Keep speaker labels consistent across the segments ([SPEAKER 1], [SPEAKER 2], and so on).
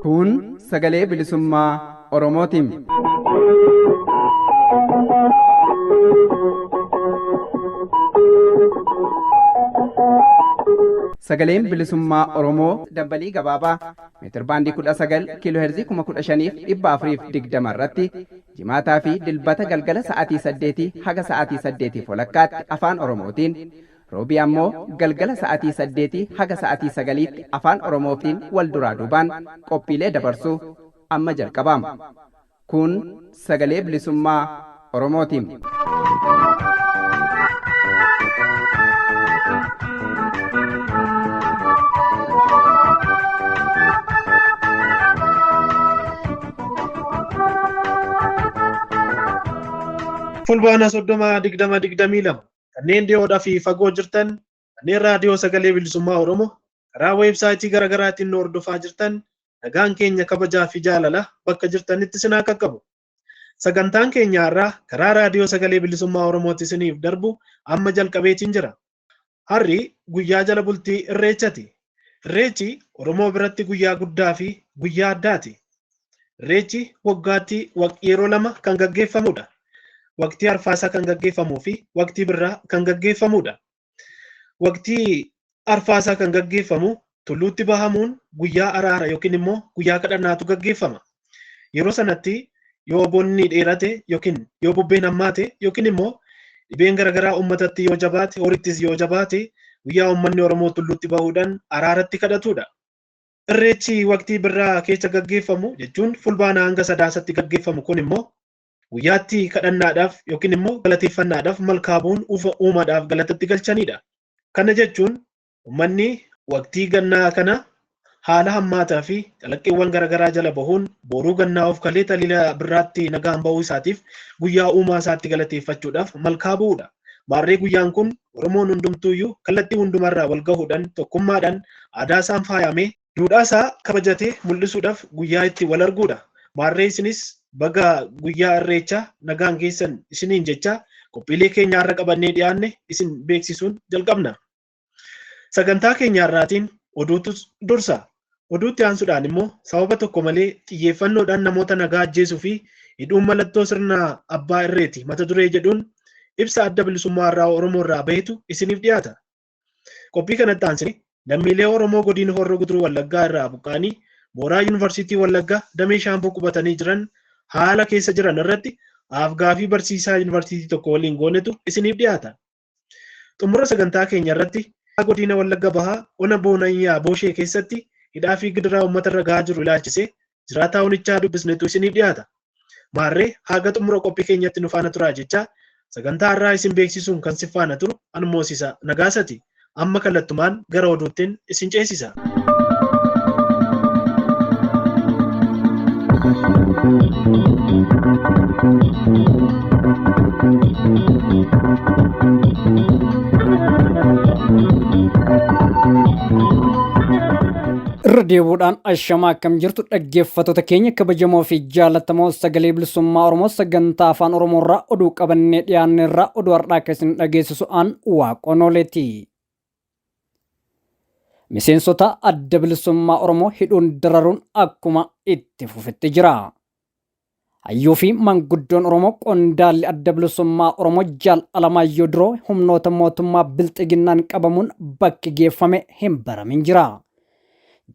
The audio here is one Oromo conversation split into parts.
[SPEAKER 1] Kun sagalee bilisummaa Oromootiin. Sagaleen bilisummaa Oromoo dambalii gabaabaa meetirbaandii 19 kiiloo heerzii 15,420 irratti jimaataa fi dilbata galgala sa'aatii 8 haga sa'aatii 8 walakkaatti afaan Oromootiin roobii ammoo galgala sa'aatii 8 haga sa'aatii 9tti afaan Oromootiin wal duraa duubaan qophiilee dabarsuu amma jalqabama. Kun sagalee bilisummaa Oromootiin.
[SPEAKER 2] Fulbaana 30/2022 kanneen dhiyoodhaa fi fagoo jirtan, kanneen raadiyoo sagalee bilisummaa Oromoo karaa weebsaayitii garaagaraatiin nu hordofaa jirtan, nagaan keenya kabajaa fi jaalala bakka jirtanitti isin haa qaqqabu. Sagantaan keenya har'aa karaa raadiyoo sagalee bilisummaa Oromootti isiniif darbu amma jalqabeetiin jira. Har'i guyyaa jala bultii Irreechati. Irreechi Oromoo biratti guyyaa guddaa fi guyyaa addaati. Irreechi waggaatti yeroo lama kan gaggeeffamudha. Waqtii arfaasaa kan gaggeeffamuu fi waqtii birraa kan gaggeeffamudha. Waqtii arfaasaa kan gaggeeffamu tulluutti bahamuun guyyaa araara yookiin immoo guyyaa kadhannaatu gaggeeffama. Yeroo sanatti yoo bonni dheerate yookiin yoo bubbeen hammaate yookiin immoo dhibeen garaagaraa uummatatti yoo jabaate, horittis yoo jabaate, guyyaa uummanni Oromoo tulluutti bahuudhaan araaratti kadhatudha. Irreechi waqtii birraa keessa gaggeeffamu jechuun fulbaana hanga sadaasatti gaggeeffamu kun immoo guyyaatti kadhannaadhaaf yookiin immoo galateeffannaadhaaf malkaa bu'uun uumaadhaaf galatatti galchanidha. Kana jechuun uummanni waqtii gannaa kana haala hammaataa fi calaqqeewwan garaagaraa jala bahuun boruu gannaa of kalee taliila birraatti nagaan bahuu isaatiif guyyaa uumaa isaatti galateeffachuudhaaf malkaa bu'uudha. Maarree guyyaan kun Oromoon hundumtuuyyuu kallattii hundumarraa wal gahuudhaan tokkummaadhaan aadaa isaan faayamee duudhaa isaa kabajatee mul'isuudhaaf guyyaa itti wal arguudha. Maarree isinis baga guyyaa Irreechaa nagaan geessan isiniin jecha qophiilee keenya har'a qabannee dhiyaanne isin beeksisuun jalqabna. Sagantaa keenya har'aatiin oduutu dursa. Oduutti aansuudhaan immoo sababa tokko malee xiyyeeffannoodhaan namoota nagaa ajjeesuu fi hidhuun mallattoo sirna abbaa irreeti mata duree jedhuun ibsa adda bilisummaa irraa Oromoo irraa bahetu isiniif dhiyaata. Qophii kanatti aansine lammiilee Oromoo godina Horroo Guduruu Wallaggaa irraa buqqa'anii mooraa Yuunivarsiitii Wallaggaa damee Shaamboo qubatanii jiran haala keessa jiran irratti afgaaffii barsiisaa yuunivarsiitii tokko waliin goonetu isiniif dhiyaata. Xumura sagantaa keenya irratti godina Wallagga Bahaa ona Boonayyaa Booshee keessatti hidhaa fi gidiraa uummata irra gahaa jiru ilaalchisee jiraataa onichaa dubbisnetu isiniif dhiyaata. Maarree haga xumura qophii keenyatti nu faana turaa jecha sagantaa har'aa isin beeksisuun kan si faana turu Anmoosisa Nagaasati. Amma kallattumaan gara oduuttiin isin ceesisa.
[SPEAKER 3] Irra deebi'uudhaan ashamaa akkam jirtu dhaggeeffattoota keenya kabajamoo fi jaallatamoo sagalee bilisummaa Oromoo sagantaa afaan Oromoo irraa oduu qabannee dhiyaanne irraa oduu har'aa akka isin dhageessisu aan waaqonoleeti. Miseensota adda bilisummaa Oromoo hidhuun dararuun akkuma itti fufetti jira. Hayyuu fi manguddoon Oromoo qondaalli adda bilisummaa Oromoo Jaal Alamaayyoo Diroo humnoota mootummaa Bilxiginnaan qabamuun bakki geeffame hin baramin jira.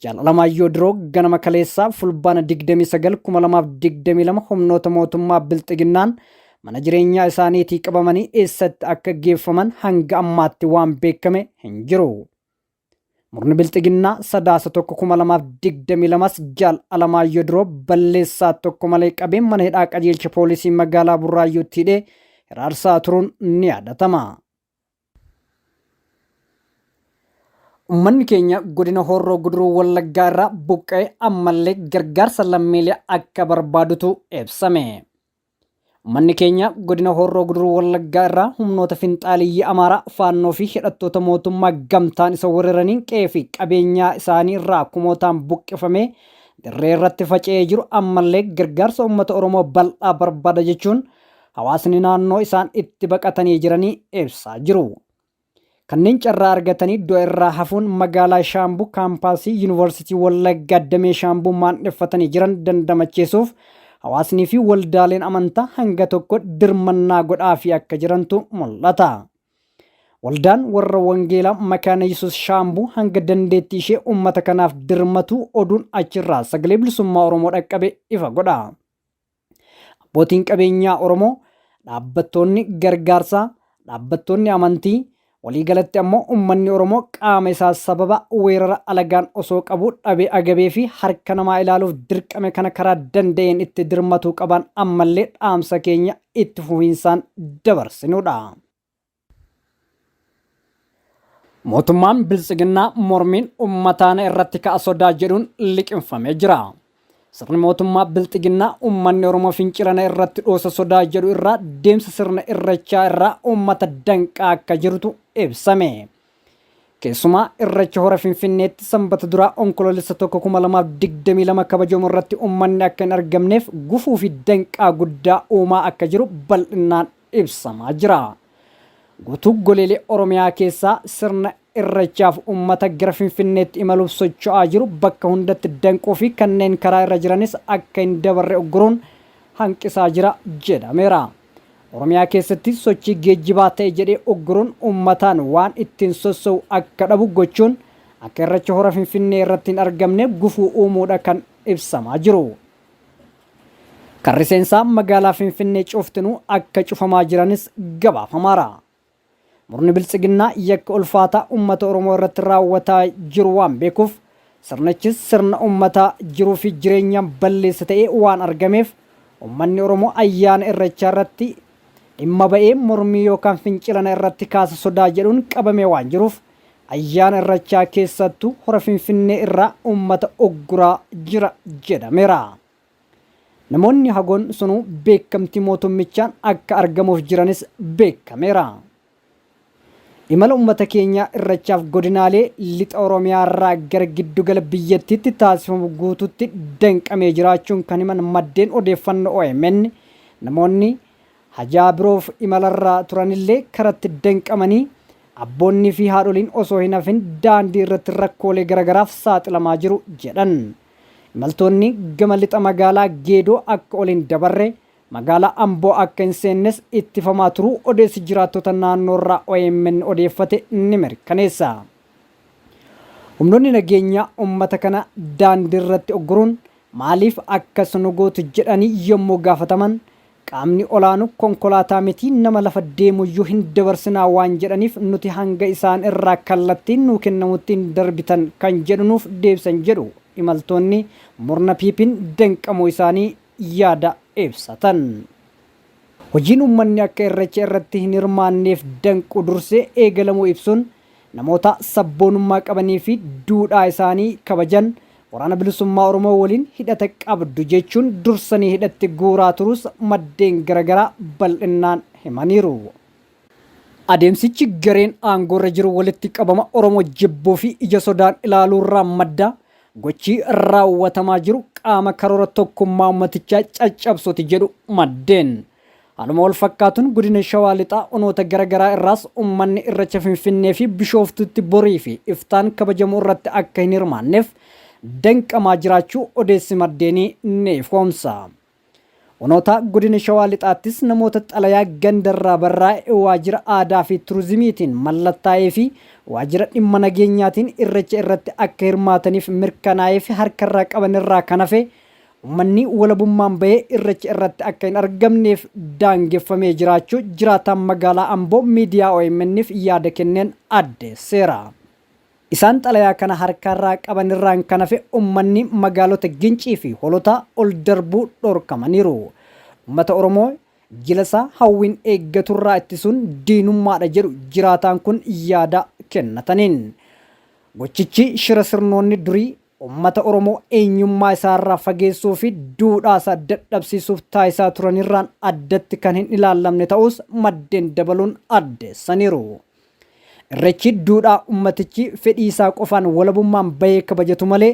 [SPEAKER 3] Jaal Alamaayyoo Diroo ganama kaleessaa Fulbaana 29,2022 humnoota mootummaa Bilxiginnaan mana jireenyaa isaaniitii qabamanii eessatti akka geeffaman hanga ammaatti waan beekame hin jiru. Murni Bilxiginnaa Sadaasa 1,2022s Jaal Alamaayyoo Diroo balleessaa tokko malee qabee mana hidhaa qajeelcha poolisii magaalaa Burraayyuutti hidhee hiraarsaa turuun ni yaadatama. Uummanni keenya godina Horroo Guduruu Wallaggaa irraa buqqa'e ammallee gargaarsa lammiilee akka barbaadutu ibsame. Uummanni keenya godina Horroo Guduruu Wallaggaa irraa humnoota finxaaliyyii Amaaraa Faannoo fi hidhattoota mootummaa gamtaan isa weeraraniin qe'ee fi qabeenyaa isaanii irraa kumootaan buqqifamee dirree irratti faca'ee jiru ammallee gargaarsa uummata Oromoo bal'aa barbaada jechuun hawaasni naannoo isaan itti baqatanii jiranii ibsaa jiru. Kanneen carraa argatanii du'a irraa hafuun magaalaa Shaambuu kaampaasii Yuunivarsiitii Wallaggaa Damee Shaambuu maandheffatanii jiran dandamachiisuuf hawaasnii fi waldaaleen amantaa hanga tokko dirmannaa godhaafii akka jirantu mul'ata. Waldaan warra Wangeelaa Makaana Yesuus Shaambuu hanga dandeettii ishee uummata kanaaf dirmatuu oduun achirraa sagalee bilisummaa Oromoo dhaqqabe ifa godha. Abbootiin qabeenyaa Oromoo, dhaabbattoonni gargaarsaa, dhaabbattoonni amantii, waliigalatti ammoo uummanni Oromoo qaama isaa sababa weerara alagaan osoo qabuu dhabee agabee fi harka namaa ilaaluuf dirqame kana karaa danda'een itti dirmatuu qaban ammallee dhaamsa keenya itti fufiinsaan dabarsinuudha. Mootummaan Biltsiginnaa mormiin uummataa na irratti ka'a sodaa jedhuun liqimfamee jira. Sirni mootummaa Bilxiginnaa uummanni Oromoo fincila na irratti dhoosa sodaa jedhu irraa deemsa sirna irrechaa irraa uummata danqaa akka jirutu ibsame. Keessumaa irrecha hora Finfinneetti sanbata duraa Onkoloolessa 1, 2022 kabajamu irratti uummanni akka hin argamneef gufuu fi danqaa guddaa uumaa akka jiru bal'inaan ibsamaa jira. Guutuu goleelee Oromiyaa keessaa sirna irrechaaf uummata gara Finfinneetti imaluuf socho'aa jiru bakka hundatti danquu fi kanneen karaa irra jiranis akka hin dabarre ugguruun hanqisaa jira jedhameera. Oromiyaa keessatti sochii geejjibaa ta'e jedhee ugguruun uummataan waan ittiin sossa'u akka dhabu gochuun akka irrecha hora Finfinnee irratti hin argamne gufuu uumuudha kan ibsamaa jiru. Karri seensaa magaalaa Finfinnee cuftinuu akka cufamaa jiranis gabaafamaara. Murni Biltsiginnaa yakka ulfaataa uummata Oromoo irratti raawwataa jiru waan beekuuf sirnichis sirna uummataa jiruu fi jireenyaan balleessa ta'ee waan argameef uummanni Oromoo ayyaana irrechaa irratti dhimma ba'ee mormii yookaan fincilana irratti kaasa sodaa jedhuun qabamee waan jiruuf ayyaana irrechaa keessattuu hora Finfinnee irraa uummata ugguraa jira jedhameera. Namoonni hagoon sunuu beekamtii mootummichaan akka argamuuf jiranis beekameera. Imala uummata keenyaa irrechaaf godinaalee lixa Oromiyaa irraa gara giddugala biyyattiitti taasifamu guutuutti danqamee jiraachuun kan himan maddeen odeeffannoo OMN namoonni hajaa biroof imalarraa turanillee karatti danqamanii abboonnii fi haadholiin osoo hin hafin daandii irratti rakkoolee garagaraaf saaxilamaa jiru jedhan. Imaltoonni gama lixa magaalaa Geedoo akka ol hin dabarre magaalaa Amboo akka hin seennes ittifamaa turuu odeessi jiraattota naannoorraa OMN odeeffate ni mirkaneessa. Humnoonni nageenyaa uummata kana daandiirratti ugguruun maaliif akkas nu gootu jedhanii yommuu gaafataman qaamni olaanu konkolaataa miti nama lafa deemuyyuu hin dabarsinaa waan jedhaniif nuti hanga isaan irraa kallattiin nuu kennamutti hin darbitan kan jedhu nuuf deebisan jedhu imaltoonni murna PP'n danqamuu isaanii yaada ibsatan. Hojiin uummanni akka irreecha irratti hin hirmaanneef danqu dursee eegalamuu ibsuun namoota sabboonummaa qabanii fi duudhaa isaanii kabajan waraana bilisummaa Oromoo waliin hidhata qabdu jechuun dursanii hidhatti guuraa turus maddeen garaagaraa bal'innaan himaniiru. Adeemsichi gareen aangoorra jiru walitti qabama Oromoo jibbuu fi ija sodaan ilaaluurraa madda gochii raawwatamaa jiru qaama karoora tokkummaa uummatichaa caccabsuuti jedhu maddeen. Haaluma wal fakkaatuun godina Shawaa Lixaa onoota garaagaraa irraas uummanni irreecha Finfinnee fi Bishooftuutti borii fi iftaan kabajamu irratti akka hin hirmaanneef danqamaa jiraachuu odeessi maddeenii ni ifoomsa. Onoota godina Shawaa Lixaattis namoota xalayaa gandarraa barraa'e waajjira aadaa fi turizimiitiin mallattaa'ee fi waajjira dhimma nageenyaatiin irreecha irratti akka hirmaataniif mirkanaa'ee fi harkarraa qabanirraa kan hafe uummanni walabummaan bahee irreecha irratti akka hin argamneef daangeffamee jiraachuu jiraataan magaalaa Amboo miidiyaa OMN'f yaada kenneen addeesseera. Isaan xalayaa kana harkarraa qabanirraan kan hafe uummanni magaalota Gincii fi Holotaa ol darbuu dhorkamaniiru. Uummata Oromoo jila isaa hawwiin eeggaturraa ittisuun diinummaadha jedhu jiraataan kun yaada kennataniin. Gochichi shira sirnoonni durii uummata Oromoo eenyummaa isaarraa fageessuu fi duudhaa isaa dadhabsiisuuf taasisaa turanirraan addatti kan hin ilaallamne ta'us maddeen dabaluun addeessaniiru. Irreechi duudhaa ummatichi fedhii isaa qofaan walabummaan bahee kabajatu malee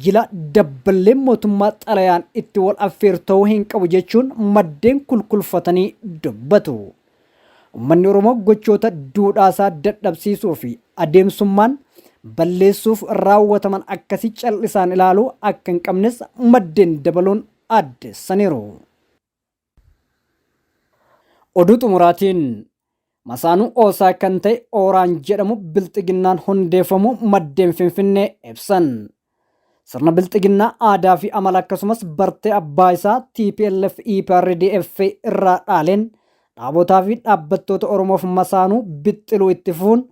[SPEAKER 3] jila dabballeen mootummaa xalayaan itti wal affeeru ta'uu hin qabu jechuun maddeen kulkulfatanii dubbatu. Ummanni Oromoo gochoota duudhaasaa dadhabsiisuu fi adeemsummaan balleessuuf raawwataman akkasii cal'isaan ilaaluu akka hin qabnes maddeen dabaluun addeessaniiru. Oduu xumuraatiin masaanuu Oosaa kan ta'e Ooraan jedhamu bilxiginnaan hundeeffamu maddeen Finfinnee ibsan. Sirna bilxiginnaa aadaa fi amala akkasumas bartee abbaa isaa TPLF EPRDF irraa dhaaleen dhaabotaa fi dhaabbattoota Oromoof masaanuu bixxiluu itti fufuun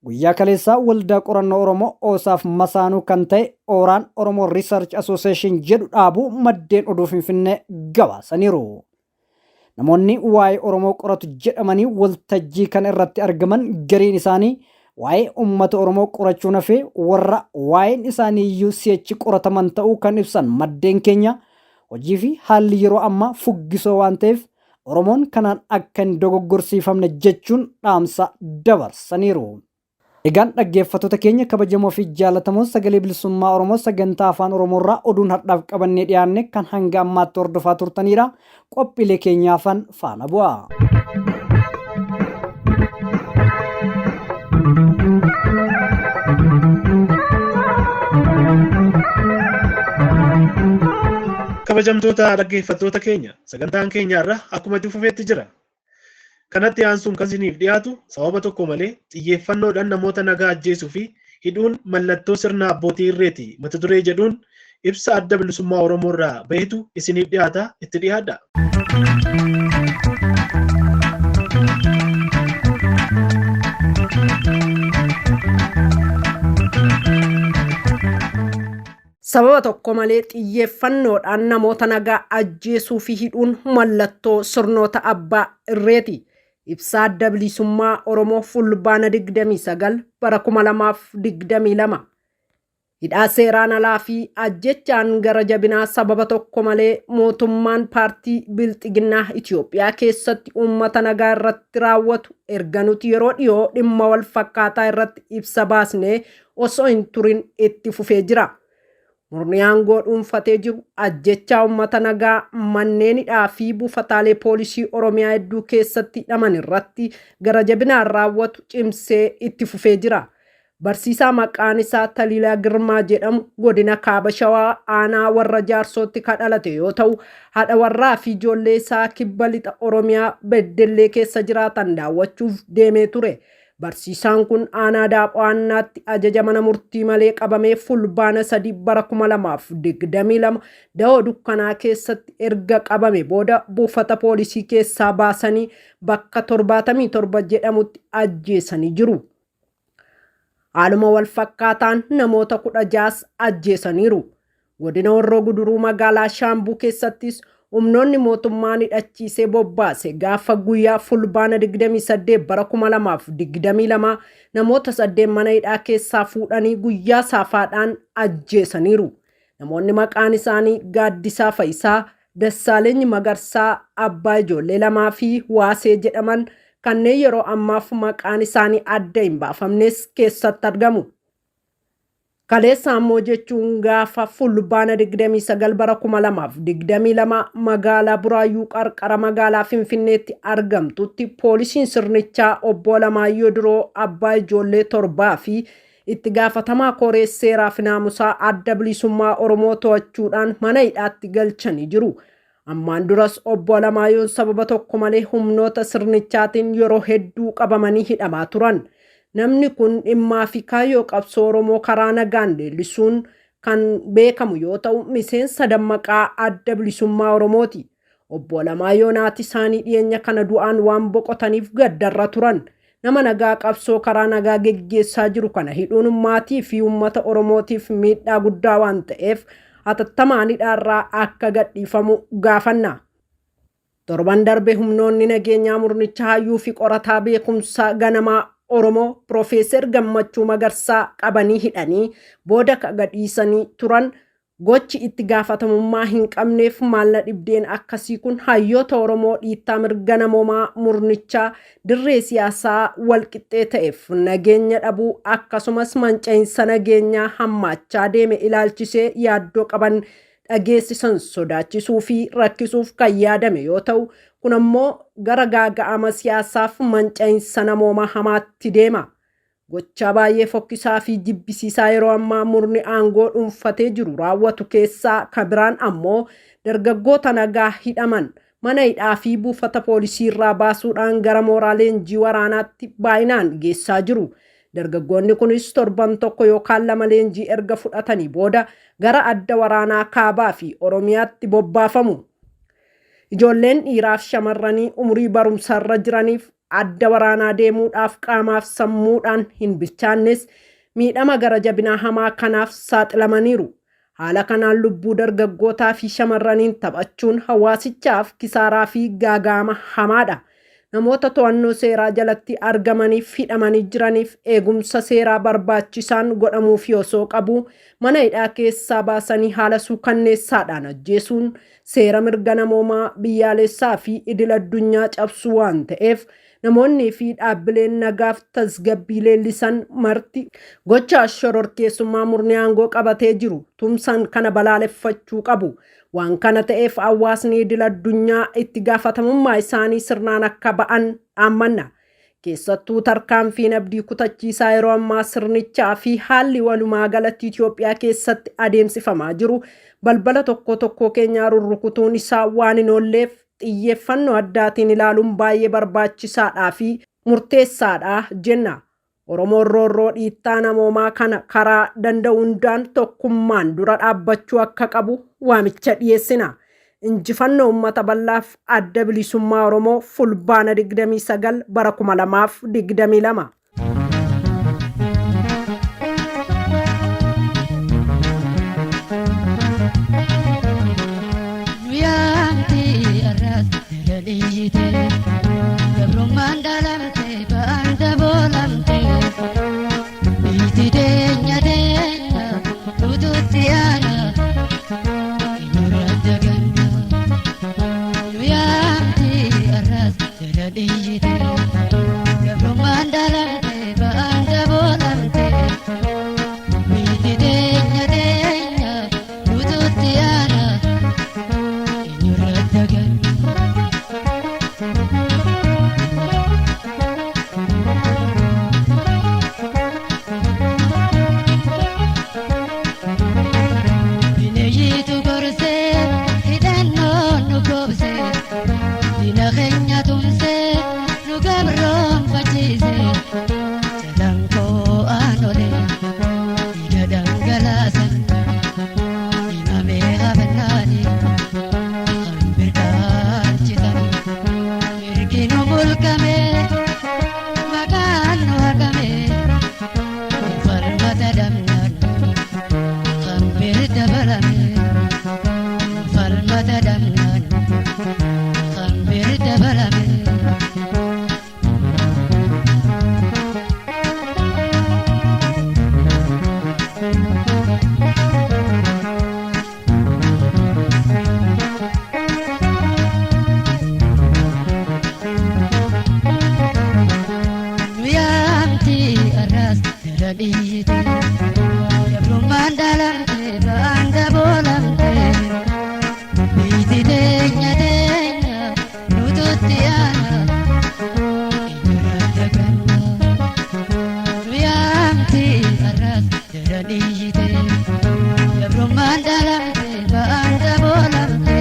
[SPEAKER 3] guyyaa kaleessaa waldaa qorannoo Oromoo Oosaaf masaanuu kan ta'e Ooraan Oromoo Research Association jedhu dhaabuu maddeen oduu Finfinnee gabaasaniiru. Namoonni waa'ee Oromoo qoratu jedhamanii waltajjii kana irratti argaman gariin isaanii waa'ee uummata Oromoo qorachuun hafee warra waa'een isaanii iyyuu si'achi qorataman ta'uu kan ibsan maddeen keenya hojii fi haalli yeroo ammaa fuggisoo waan ta'eef Oromoon kanaan akka hin dogoggorsiifamne jechuun dhaamsa dabarsaniiru. Egaan dhaggeeffattoota keenya kabajamoo fi jaallatamoo sagalee bilisummaa Oromoo sagantaa afaan Oromoo irraa oduun har'aaf qabannee dhiyaanne kan hanga ammaatti hordofaa turtanidha. Qophiilee keenyaafan faana bu'a.
[SPEAKER 2] Kabajamtoota dhaggeeffattoota keenya sagantaan keenya irra akkuma itti fufeetti jira. Kanatti aansuun kan isiniif dhiyaatu sababa tokko malee xiyyeeffannoodhaan namoota nagaa ajjeesuu fi hidhuun mallattoo sirna abbootii irreeti mata duree jedhuun ibsa adda bilisummaa Oromoo irraa bahetu isiniif dhiyaata itti dhiyaadha.
[SPEAKER 4] Sababa tokko malee xiyyeeffannoodhaan namoota nagaa ajjeesuu fi hidhuun mallattoo sirnoota abbaa irreeti. Ibsa Adda Bilisummaa Oromoo Fulbaana 29 bara 2022. Hidhaa seeraan alaa fi ajjechaan gara jabinaa sababa tokko malee mootummaan paartii Bilxiginnaa Itoophiyaa keessatti uummata nagaa irratti raawwatu erga nuti yeroo dhiyoo dhimma wal fakkaataa irratti ibsa baasnee osoo hin turin itti fufee jira. Murni aangoo dhuunfatee jiru ajjechaa uummata nagaa manneen hidhaa fi buufataalee poolisii Oromiyaa hedduu keessatti hidhaman irratti gara jabinaan raawwatu cimsee itti fufee jira. Barsiisaa maqaan isaa Taliilaa Girmaa jedhamu godina Kaaba Shawaa aanaa warra Jaarsootti kan dhalate yoo ta'u, haadha warraa fi ijoollee isaa kibba lixa Oromiyaa Beddellee keessa jiraatan daawwachuuf deemee ture. Barsiisaan kun aanaa Daaphaannaatti ajaja mana murtii malee qabamee Fulbaana 3 bara 2022 da'oo dukkanaa keessatti erga qabame booda buufata poolisii keessaa baasanii bakka 77 jedhamutti ajjeesanii jiru. Haaluma wal fakkaataan namoota 16s ajjeesaniiru. Godina Horroo Guduruu magaalaa Shaambuu keessattis humnoonni mootummaan hidhachiisee bobbaase gaafa guyyaa Fulbaana 28 bara 2022 namoota 8 mana hidhaa keessaa fuudhanii guyyaa saafaadhaan ajjeesaniiru. Namoonni maqaan isaanii Gaaddisaa Fayisaa, Dassaaleny Magarsaa, abbaa ijoollee lamaa fi Waasee jedhaman kanneen yeroo ammaaf maqaan isaanii adda hin baafamnes keessatti argamu. Kaleessa ammoo jechuun gaafa Fulbaana 29 bara 2022 magaalaa Buraayyuu qarqara magaalaa Finfinneetti argamtutti poolisiin sirnichaa obbo Alamaayyoo Diroo abbaa ijoollee torbaa fi itti gaafatamaa koree seeraa fi naamusaa Adda Bilisummaa Oromoo to'achuudhaan mana hidhaatti galchanii jiru. Ammaan duras obbo Alamaayyoon sababa tokko malee humnoota sirnichaatiin yeroo hedduu qabamanii hidhamaa turan. Namni kun dhimmaa fi kaayyoo qabsoo Oromoo karaa nagaan leellisuun kan beekamu yoo ta'u, miseensa dammaqaa Adda Bilisummaa Oromooti. Obbo Alamaayyoon haati isaanii dhiyeenya kana du'aan waan boqotaniif gaddarra turan. Nama nagaa qabsoo karaa nagaa geggeessaa jiru kana hidhuun maatii fi uummata Oromootiif miidhaa guddaa waan ta'eef hatattamaan hidhaarraa akka gadhiifamu gaafanna. Torban darbe humnoonni nageenyaa murnicha hayyuu fi qorataa beekumsa ganamaa Oromoo Piroofeeser Gammachuu Magarsaa qabanii hidhanii booda ka gadhiisanii turan. Gochi itti gaafatamummaa hin qabneef maal na dhibdeen akkasii kun hayyoota Oromoo dhiittaa mirga namoomaa murnichaa dirree siyaasaa walqixxee ta'eef nageenya dhabuu akkasumas manca'iinsa nageenyaa hammaachaa deeme ilaalchisee yaaddoo qaban dhageessisan sodaachisuu fi rakkisuuf kan yaadame yoo ta'u, kun ammoo gara gaaga'ama siyaasaaf manca'iinsa namoomaa hamaatti deema. Gochaa baay'ee fokkisaa fi jibbisiisaa yeroo ammaa murni aangoo dhuunfatee jiru raawwatu keessaa kan biraan ammoo dargaggoota nagaa hidhaman mana hidhaa fi buufata poolisii irraa baasuudhaan gara mooraa leenjii waraanaatti baay'inaan geessaa jiru. Dargaggoonni kunis torban tokko yookaan lama leenjii erga fudhatanii booda gara adda waraanaa kaabaa fi Oromiyaatti bobbaafamu. Ijoolleen dhiiraaf shamarranii umurii barumsarra jiraniif adda waraanaa deemuudhaaf qaamaaf sammuudhaan hin bilchaannes miidhama gara jabinaa hamaa kanaaf saaxilamaniiru. Haala kanaan lubbuu dargaggootaa fi shamarraniin taphachuun hawaasichaaf kisaaraa fi gaaga'ama hamaadha. Namoota to'annoo seeraa jalatti argamaniif hidhamanii jiraniif eegumsa seeraa barbaachisaan godhamuufi osoo qabu mana hidhaa keessaa baasanii haala suukanneessaadhaan ajjeesuun seera mirga namoomaa biyyaalessaa fi idil addunyaa cabsuu waan ta'eef, namoonnii fi dhaabbileen nagaaf tasgabbii leellisan marti gocha shororkeessummaa murni aangoo qabatee jiru tumsan kana balaaleffachuu qabu. Waan kana ta'eef hawaasni idil addunyaa itti gaafatamummaa isaanii sirnaan akka ba'an dhaammanna. Keessattuu tarkaanfiin abdii kutachiisaa yeroo ammaa sirnichaa fi haalli walumaa galatti Itoophiyaa keessatti adeemsifamaa jiru balbala tokko tokko keenyaa rurrukutuun isaa waan hin oolleef xiyyeeffannoo addaatiin ilaaluun baay'ee barbaachisaadhaa fi murteessaadha jenna. Oromoon roorroo dhiittaa namoomaa kana karaa danda'u hundaan tokkummaan dura dhaabbachuu akka qabu waamicha dhiyeessina. Injifannoo uummata bal'aaf Adda Bilisummaa Oromoo, Fulbaana 29 bara 2022.
[SPEAKER 5] Guyyaanti arras jala dhiite, gabrummaan dhalamte, ba'aan daboolamte, biiti deenya deenya nututti aana eenyurra daganna. Guyyaanti arras jala dhiite, gabrummaan dhalamte, ba'aan daboolamte, biiti deenya deenya nututti aana eenyurra daganna. Bineeyyitu gorsee hidhannoo nu goobsee, diina keenya tumsee nu gabroonfachiise. Jalaan koo aanolee dhiiga dhangalaasan, himamee hafannaani kan birqaalchisan. Mirgi nu mulqamee, maqaan nu haqamee, falmata dhabnaan kan bir dabalame, falmata dhabnaan kan bir dabalame. Guyyaanti arras jala dhiite, gabrummaan dhalamte, ba'aan daboolamte, biiti teenya teenya nututti aana eenyurra daganna. Guyyaanti arras jala dhiite, gabrummaan dhalamte, ba'aan daboolamte,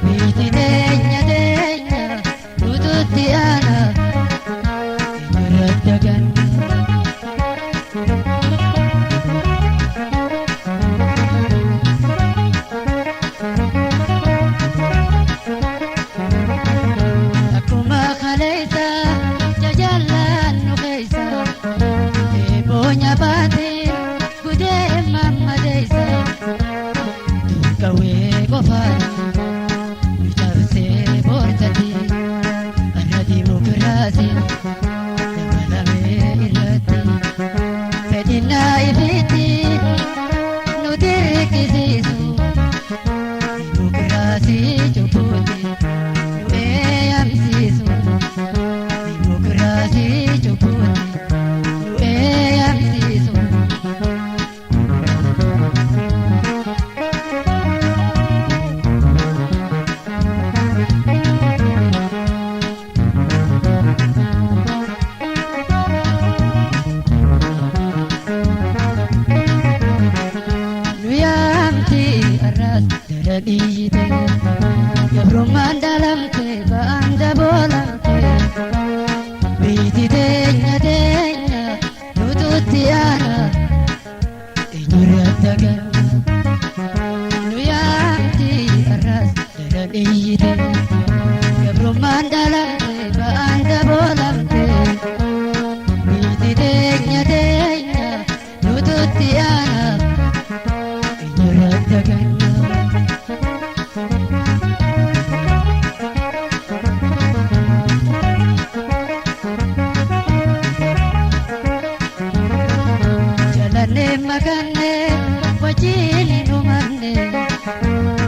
[SPEAKER 5] biiti teenya teenya nututti aana eenyurra daganna. Akkuma kaleessa jajallaan nu keessa eeboo nyaateen gudeeddamne. daran iyyite. Gabrummaan dhalamte ba'aan daboolamte. Biiti teenya teenya nututti aana. Eenyurratti agarra? Nu yaamti arras daran iyyite. Gabrummaan dhalamte ba'aan daboolamte. Biiti teenya teenya nututti aana. Eenyurratti agarra? Jalanne makanne wajjin hin uumamne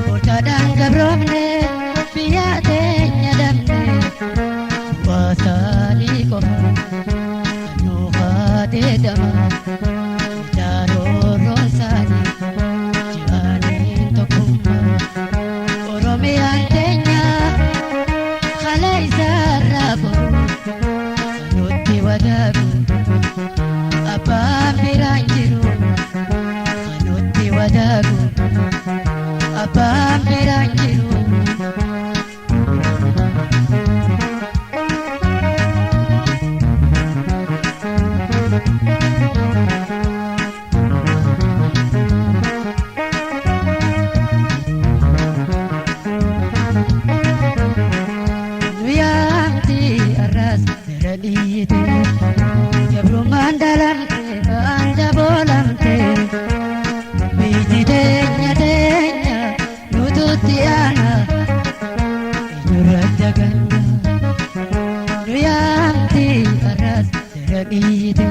[SPEAKER 5] Murtaadhaan gabroomne biyya teenya dhabne Waasaanii qofa kan nu haatee dama Jaaroorroon isaanii ji'aaniin tokkummaa Oromiyaan teenya haala isaarraa boru kan nutti wadaagu Abbaan biraan jiru kan nutti wadaagu abbaan biraan jiru. Nu yaamti arras daran iyyite gabrummaan dhalamte ba'aan daboolamte biyyi teenya teenya nututti aana eenyurratti aganna nu yaamti arras daran iyyite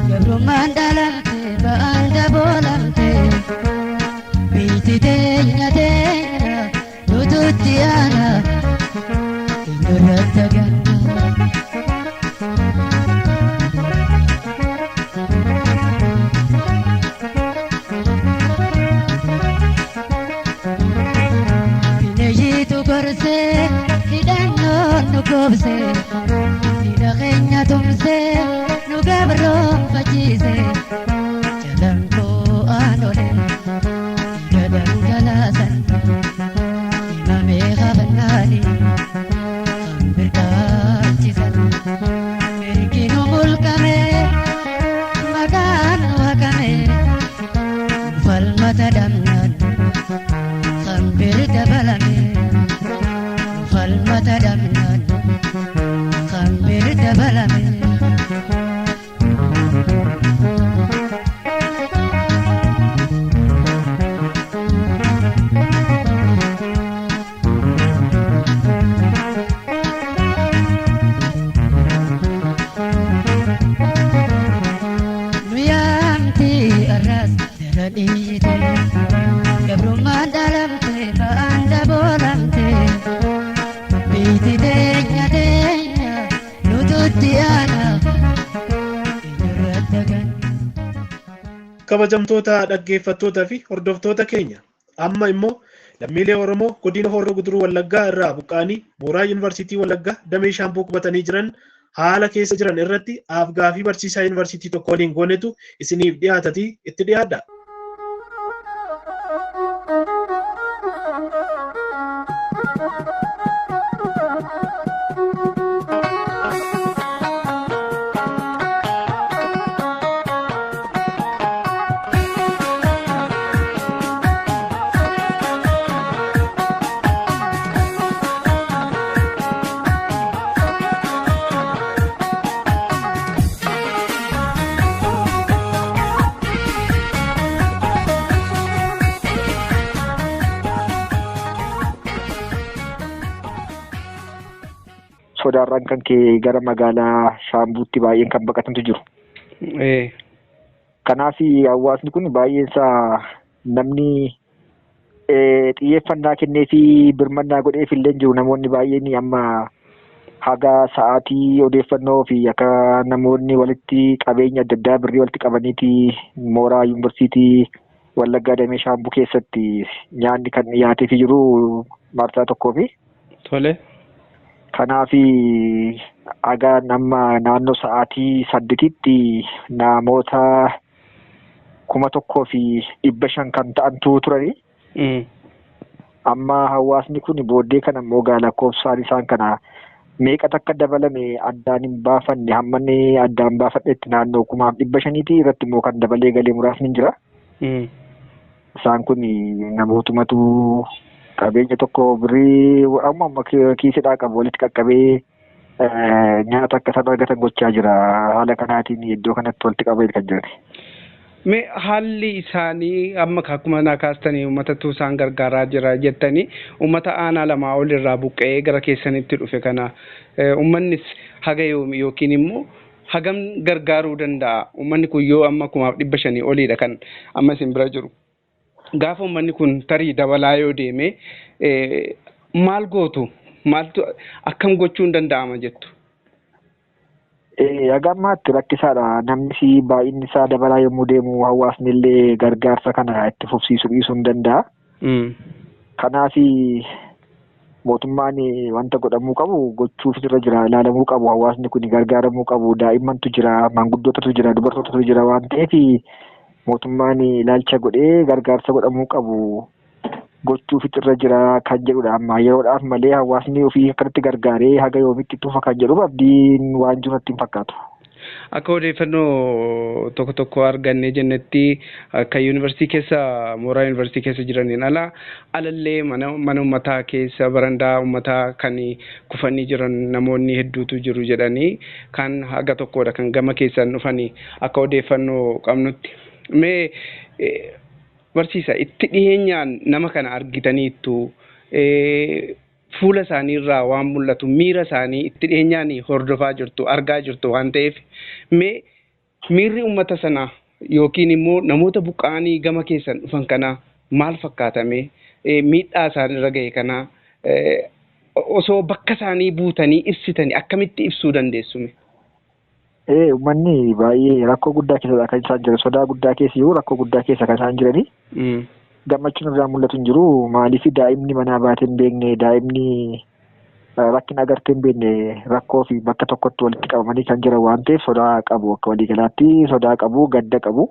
[SPEAKER 5] gabrummaan dhalamte ba'aan daboolamte biyyi teenya teenya nututti aana eenyurratti aganna. Bineeyyitu gorsee hidhannoon nu goobsee diina keenya tumsee nu gabroonfachiise jalaan koo aanolee dhiiga dhangalaasan himamee hafannaani kan birkaachisan mirgi nu mulqamee maqaan nu haqamee nu falmata dhabnaan kan bir dabalame falmata dhabnaan kan bir dabalame. Nu yaamti arras daran iyyite gabrummaan dhalamte ba'aan daboolamte biiti teenya teenya nututti aana eenyurratti aganna.
[SPEAKER 2] Kabajamtoota dhaggeeffattootaa fi hordoftoota keenya amma immoo lammiilee Oromoo godina Horroo Guduruu Wallaggaa irraa buqqa'anii mooraa Yuunivarsiitii Wallaggaa damee Shaampuu qubatanii jiran haala keessa jiran irratti afgaaffii barsiisaa yuunivarsiitii tokko waliin goonetu isiniif dhiyaatatii itti dhiyaadha.
[SPEAKER 6] Sodaarraan kan ka'e gara magaalaa Shaambuutti baay'een kan baqatantu jiru. Kanaaf hawaasni kun baay'een isaa namni xiyyeeffannaa kennee fi birmannaa godheef illee jiru. Namoonni baay'een amma haga sa'aatii odeeffannoo fi akka namoonni walitti qabeenya adda addaa birrii walitti qabaniiti mooraa yuunivarsiitii Wallaggaa Damee Shaambuu keessatti nyaanni kan dhiyaateefii jiru marsaa tokkoofi.
[SPEAKER 7] Tole.
[SPEAKER 6] Kanaaf haga amma naannoo sa'aatii 8tti namoota 1500 kan ta'antu turani. Amma hawaasni kun booddee kana immoo gaa lakkoofsaan isaan kana meeqa takka dabalame addaan hin baafanne, hammanni addaan baafadhetti naannoo 5,500 irratti immoo kan dabalee galee muraasni hin jira. Isaan kun namootumatu qabeenya tokko birrii amma amma kiisidhaa qabu walitti qaqqabee nyaata akka isaan argatan gochaa jira. Haala kanaatiin iddoo kanatti walitti qabee kan jiran.
[SPEAKER 7] Mee haalli isaanii amma akkuma naa kaastanii uummatatu isaan gargaaraa jira jettanii, uummata aanaa lamaa ol irraa buqqa'ee gara keessanitti dhufe kana uummannis haga yoomi yookiin immoo hagam gargaaruu danda'a? Uummanni kun yoo amma 5,500 oliidha kan amma isin bira jiru. Gaafa uummanni kun tarii dabalaa yoo deeme maal gootu? Maaltu akkam gochuun danda'ama jettu?
[SPEAKER 6] Haga ammaatti rakkisaadha. Namni baay'inni isaa dabalaa yommuu deemu hawaasni illee gargaarsa kana itti fufsiisuu dhiisuu hin danda'a. Kanaaf mootummaan wanta godhamuu qabu gochuuf irra jira, ilaalamuu qabu, hawaasni kun gargaaramuu qabu, daa'immantu jira, maanguddootatu jira, dubartootatu jira waan ta'eef mootummaan ilaalcha godhee gargaarsa godhamuu qabu gochuuf irra jira kan jedhudha. Amma yeroodhaaf malee hawaasni ofii akkanatti gargaaree haga yoomitti tufa kan jedhuuf abdiin waan jiru natti hin fakkaatu.
[SPEAKER 7] Akka odeeffannoo tokko tokko arganne jennetti akka yuunivarsiitii keessa, mooraa yuunivarsiitii keessa jiraniin ala alallee mana uummataa keessa, barandaa uummataa kan kufanii jiran namoonni hedduutu jiru jedhanii, kan haga tokkodha kan gama keessan dhufanii akka odeeffannoo qabnutti. Mee barsiisa, itti dhiyeenyaan nama kana argitaniittu, fuula isaanii irraa waan mul'atu, miira isaanii itti dhiyeenyaan hordofaa jirtu, argaa jirtu waan ta'eef, mee miirri uummata sanaa yookiin immoo namoota buqqa'anii gama keessan dhufan kanaa maal fakkaatame? Miidhaa isaanirra ga'e kanaa osoo bakka isaanii buutanii ibsitanii akkamitti ibsuu dandeessume?
[SPEAKER 6] Uummanni baay'ee rakkoo guddaa keessadha kan isaan jiran, sodaa guddaa keessa jiru, rakkoo guddaa keessa kan isaan jiranii. Gammachuun irraa mul'atu hin jiru. Maaliif daa'imni manaa baatee hin beekne, daa'imni rakkina agartee hin beekne rakkoo fi bakka tokkotti walitti qabamanii kan jiran waan ta'eef sodaa qabu, akka waliigalaatti sodaa qabu, gadda qabu.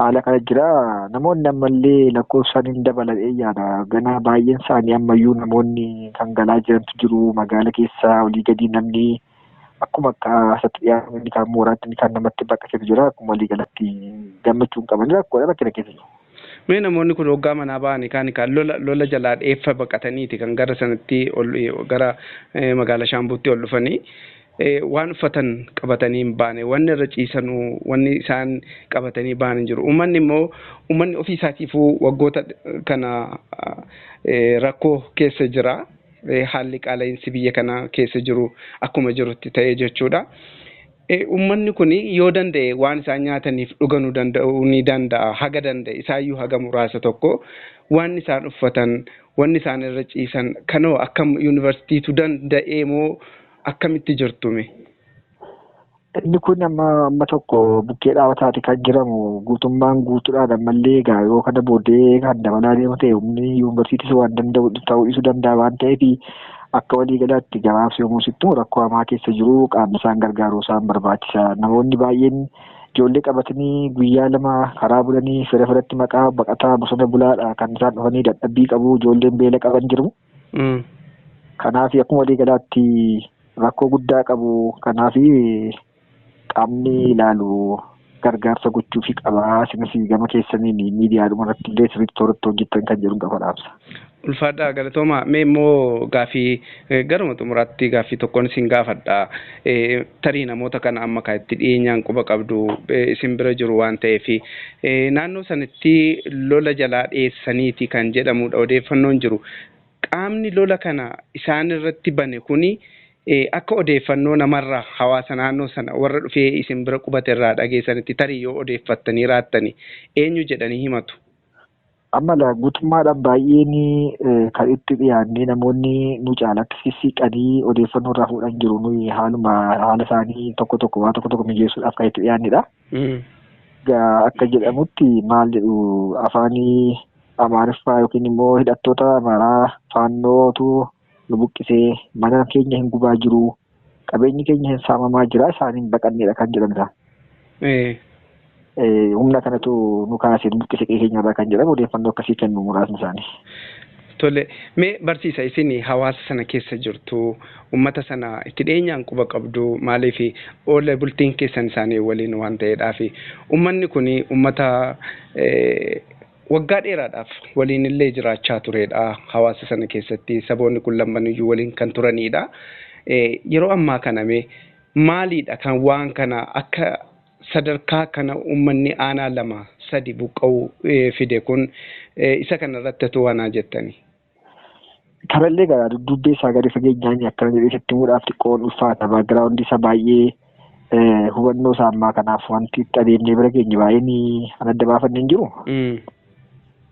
[SPEAKER 6] Haala kana jira. Namoonni ammallee lakkoofsaan hin dabalan yaada. Ganaa baay'een isaanii ammayyuu namoonni kan galaa jirantu jiru. Magaala keessa olii gadi namni akkuma akka asatti dhiyaatu inni kaan mooraatti inni kaan namatti baqateetu jira. Akkuma waliigalatti gammachuu hin qaban, rakkoodha, rakkina keessa jiru.
[SPEAKER 7] Mee namoonni kun hoggaa manaa ba'anii kaan lola jalaa dheeffa baqataniiti kan gara sanatti ol gara magaalaa Shaambuutti ol dhufanii, waan uffatan qabatanii hin baane, wanni irra ciisanuu wanni isaan qabatanii ba'an hin jiru. Uummanni immoo uummanni ofii isaatiifuu waggoota kana rakkoo keessa jira. Haalli qaala'insi biyya kana keessa jiru akkuma jirutti ta'ee jechuudha. Uummanni kun yoo danda'e waan isaan nyaataniif dhuganuu danda'uu ni danda'a. Haga danda'e isaayyuu haga muraasa tokko waan isaan uffatan, wanni isaan irra ciisan kanoo akkam yuunivarsiitiitu danda'ee moo akkamitti jirtume?
[SPEAKER 6] Inni kun amma amma tokko bukkee dhaabataati kan jiramu guutummaan guutuudhaan. Ammallee egaa yoo kana booddee kan dabalaa deemu ta'e humni yuunivarsiitiis waan danda'u ta'uu dhiisuu danda'a waan ta'eef, akka waliigalaatti gabaabsa yommuu sittu rakkoo hamaa keessa jiru, qaamni isaan gargaaruu isaan barbaachisa. Namoonni baay'een ijoollee qabatanii guyyaa lama karaa bulanii fira firatti maqaa baqataa bosona bulaadha kan isaan dhufanii, dadhabbii qabu, ijoolleen beela qaban jiru. Kanaaf akkuma waliigalaatti rakkoo guddaa qabu. Kanaaf qaamni ilaalu gargaarsa gochuufii qaba. Isinis gama keessaniin miidiyaadhuma irratti illee sirriitti tooratti hojjettan kan jedhu qaba dhaamsa.
[SPEAKER 7] Ulfaadhaa, galatooma. Mee immoo gaaffii garuma xumuraatti gaaffii tokkoon isin gaafadha. Tarii namoota kana amma kan itti dhiyeenyaan quba qabdu isin bira jiru waan ta'eef, naannoo sanatti lola jalaa dheessaniiti kan jedhamudha odeeffannoon jiru. Qaamni lola kana isaan irratti bane kuni akka odeeffannoo namarraa hawaasa naannoo sana warra dhufee isin bira qubate irraa dhageessanitti, tarii yoo odeeffattanii raattani, eenyu jedhanii himatu?
[SPEAKER 6] Amma guutummaadhaan baay'een kan itti dhiyaannee namoonni nu caalatti sissiqanii odeeffannoo irraa fuudhan jiru. Nuyi haaluma haala isaanii tokko tokko waan tokko tokko mijeessuudhaaf kan itti dhiyaannedha. Akka jedhamutti maal jedhu, afaanii Amaariffaa yookiin immoo hidhattoota Amaaraa faannootu nu buqqisee, mana keenya hin gubaa jiru, qabeenyi keenya hin saamamaa jira, isaaniin baqanneedha kan jedhan isaan. Humna kanatu nu kaasee nu buqqise qe'ee keenyarraa kan jedhamu odeeffannoo akkasii kennu muraasni isaanii.
[SPEAKER 7] Tole, mee barsiisa, isin hawaasa sana keessa jirtu, uummata sana itti dhiyeenyaan quba qabdu, maaliif oola bultiin keessan isaanii waliin waan ta'eedhaaf, uummanni kun uummata waggaa dheeraadhaaf waliin illee jiraachaa turedha. Hawaasa sana keessatti saboonni kun lammanuyyuu waliin kan turanidha. Yeroo ammaa kana mee maaliidha kan waan kana akka sadarkaa kana uummanni aanaa lama sadi buqqa'uu fide kun, isa kana irratti otoo waan jettanii?
[SPEAKER 6] Kanallee gara dudduubbee isaa gadi fageenyaan akkana jedhee sitti himuudhaaf xiqqoon ulfaata. Background isaa baay'ee hubannoo isaa ammaa kanaaf wanti itti adeemnee bira geenye baay'een kan adda baafannee hin jiru.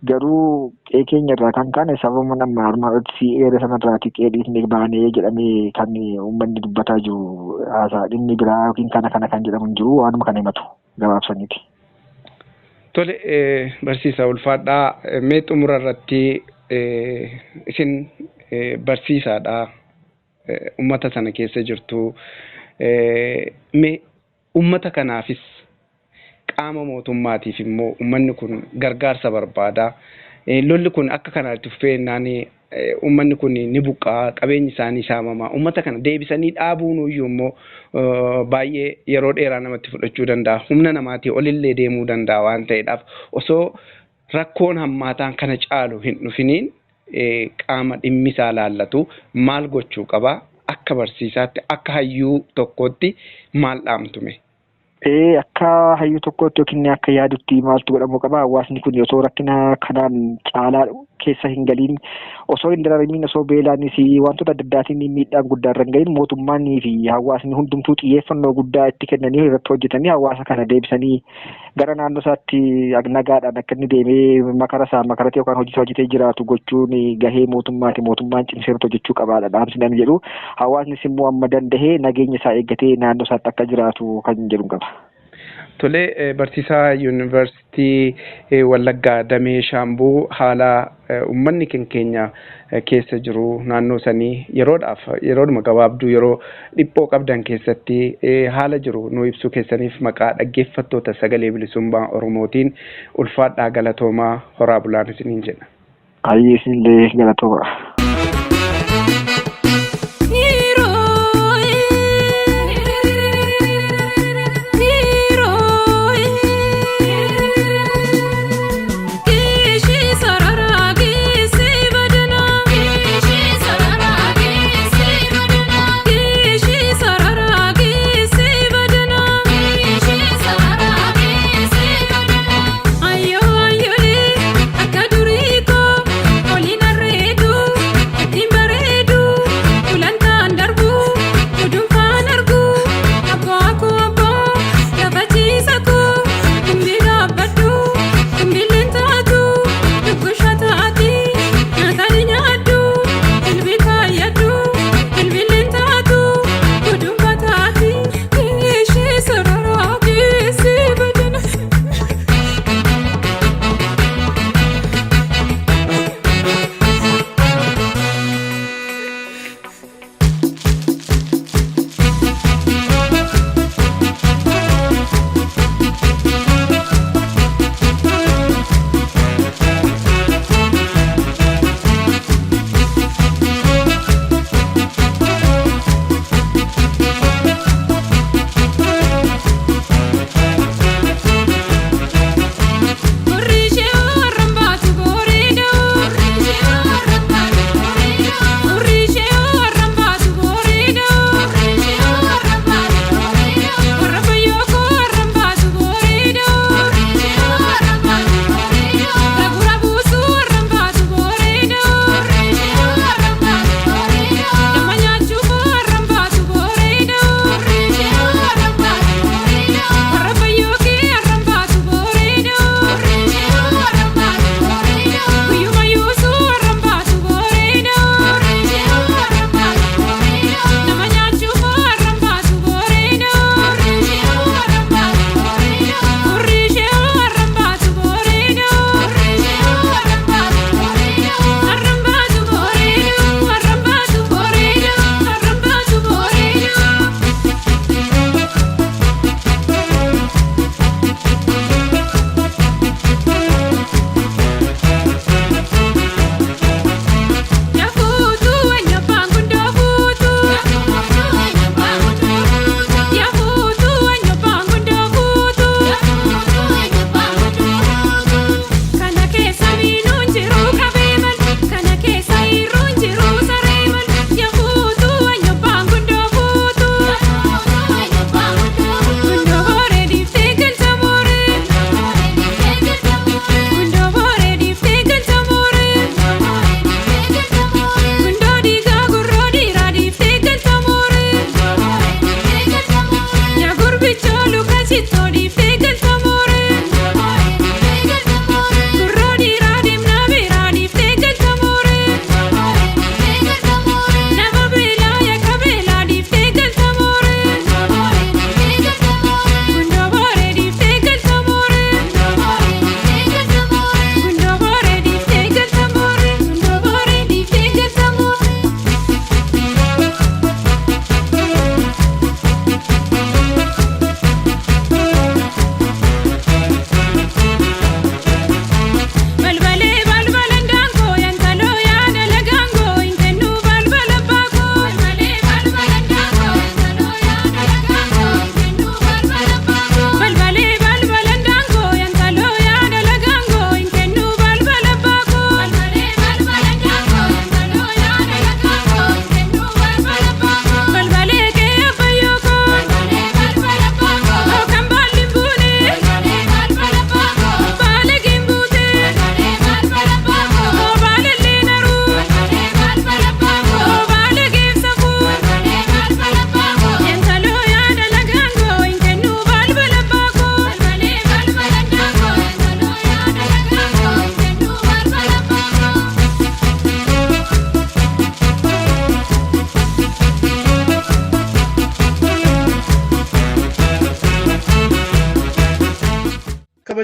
[SPEAKER 6] Garuu qe'ee keenya irraa kan kaane sababa nama armaan olitti si eere sanarraati qe'ee dhiifnee baanee jedhamee kan uummanni dubbataa jiru haasaa dhimmi biraa yookiin kana kana kan jedhamu hin jiru, waanuma kana himatu gabaabsaniiti.
[SPEAKER 7] Tole, barsiisa, ulfaadhaa. Mee xumura irratti isin barsiisaadha, uummata sana keessa jirtu, mee uummata kanaafis qaama mootummaatiif immoo uummanni kun gargaarsa barbaada. Lolli kun akka kanaatti fufee jennaan uummanni kun ni buqqa'a, qabeenyi isaanii saamama. Uummata kana deebisanii dhaabuun iyyuu immoo baay'ee yeroo dheeraa namatti fudhachuu danda'a. Humna namaatii olillee deemuu danda'a waan ta'eedhaaf, osoo rakkoon hammaataan kana caalu hin dhufiniin qaama dhimmisaa laallatu maal gochuu qaba? Akka barsiisaatti, akka hayyuu tokkootti maal dhaamtume?
[SPEAKER 6] Akka hayyuu tokkootti yookiin akka yaadutti maaltu godhamuu qaba? Hawaasni kun osoo rakkina kanaan caalaa keessa hin galiin, osoo hin dararamiin, osoo beelaanis wantoota adda addaatiin miidhaan guddaa irra hin gahin, mootummaanii fi hawaasni hundumtuu xiyyeeffannoo guddaa itti kennanii irratti hojjetanii hawaasa kana deebisanii gara naannoo isaatti nagaadhaan akka inni deemee makara isaa makaratee yookaan hojii isaa hojjetee jiraatu gochuun gahee mootummaati. Mootummaan cimsee irratti hojjechuu qabaadha dhaamsi namni jedhu. Hawaasnis immoo amma dandahee nageenya isaa eeggatee naannoo isaatti akka jiraatu kan jedhu qaba.
[SPEAKER 7] Tole, barsiisaa Yuunivarsiitii Wallaggaa Damee Shaambuu, haala uummanni keenya keessa jiru naannoo sanii yeroodhaaf yeroodhuma gabaabduu yeroo dhiphoo qabdan keessatti haala jiru nu ibsuu keessaniif maqaa dhaggeeffattoota Sagalee Bilisummaa Oromootiin ulfaadhaa, galatoomaa, horaa bulaan isiniin jedha.
[SPEAKER 6] Baay'ee isinillee galatooma.
[SPEAKER 8] Ayyoo ayyoolee akka durii koo oliin arreedu.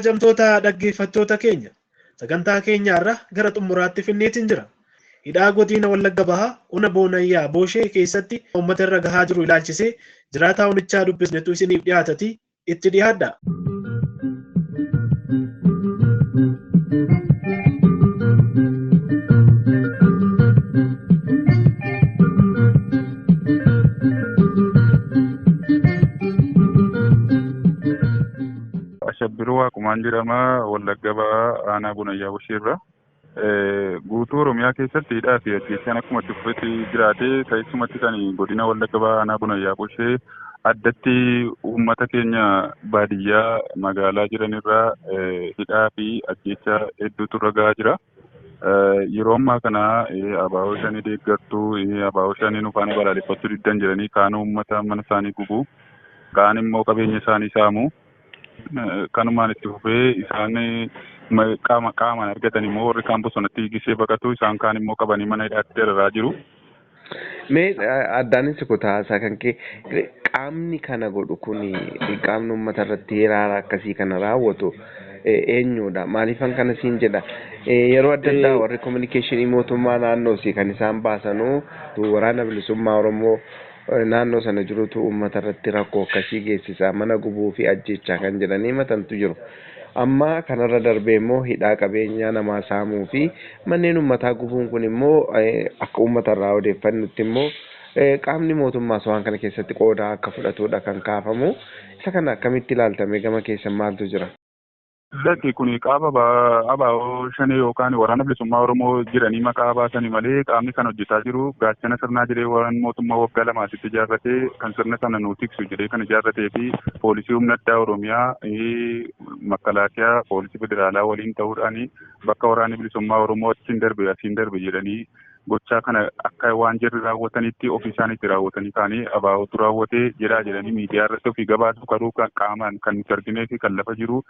[SPEAKER 2] Kabajamtoota dhaggeeffattoota keenya, sagantaa keenya irra gara xumuraatti finneetiin jira. Hidhaa godina Wallagga Bahaa Ona Boonayyaa Booshee keessatti uummata irra gahaa jiru ilaalchisee jiraataa onichaa dubbisnetu isiniif dhiyaatati itti dhiyaadha.
[SPEAKER 8] Ashabbiruu Waaqumaan jedhama. Wallagga Bahaa Aanaa Bonayyaa Bosheerra. Guutuu Oromiyaa keessatti hidhaa fi ajjeechaan akkuma itti fufetti jiraate, keessumatti kan godina Wallagga Bahaa Aanaa Bonayyaa Boshee addatti uummata keenya baadiyyaa magaalaa jiranirraa hidhaa fi ajjeechaa hedduutu irra gahaa jira. Yeroo ammaa kana ABO shanii deeggartuu, ABO shanii nu faana balaaleffachuu diddan jedhanii kaan uummata mana isaanii gubu, kaan immoo qabeenya isaanii saamu. Kanumaan itti fufee isaan qaama qaamaan argatan immoo warri kaan bosonatti gisee baqatu, isaan kaan immoo qabanii mana hidhaatti dararaa jiru.
[SPEAKER 9] Mee addaanis kutaa kan kee, qaamni kana godhu kun, qaamni uummata irratti hiraara akkasii kana raawwatu eenyudha? Maaliifan kana siin jedha? Yeroo adda addaa warri kominikeeshinii mootummaa naannoos kan isaan baasanuu waraana bilisummaa Oromoo naannoo sana jirutu uummata irratti rakkoo akkasii geessisa, mana gubuu fi ajjeechaa kan jedhanii matantu jiru. Amma kanarra darbee immoo hidhaa, qabeenyaa namaa saamuu fi manneen uummataa gubuun kun immoo akka uummata irraa odeeffannutti immoo qaamni mootummaas waan kana keessatti qooda akka fudhatudha kan kaafamu. Isa kana akkamitti ilaaltame, gama keessan maaltu jira?
[SPEAKER 8] Lakki, kun qaama ABO shanee yookaan waraana bilisummaa Oromoo jedhanii maqaa baasanii malee qaamni kan hojjetaa jiru gaachana sirnaa jedhee waan mootummaa waggaa lamaatitti ijaarratee, kan sirna sana nuu tiksu jedhee kan ijaarratee fi poolisii humna addaa Oromiyaa, makalaakiyaa, poolisii federaalaa waliin ta'uudhaan bakka waraanni bilisummaa Oromoo achiin darbe asiin darbe jedhanii gochaa kana akka waan jarri raawwatanitti ofii isaaniitti raawwatanii kaanii ABOtu raawwatee jedhaa jedhanii miidiyaa irratti ofii gabaasu. Garuu qaamaan kan nuti arginee fi kan lafa jiru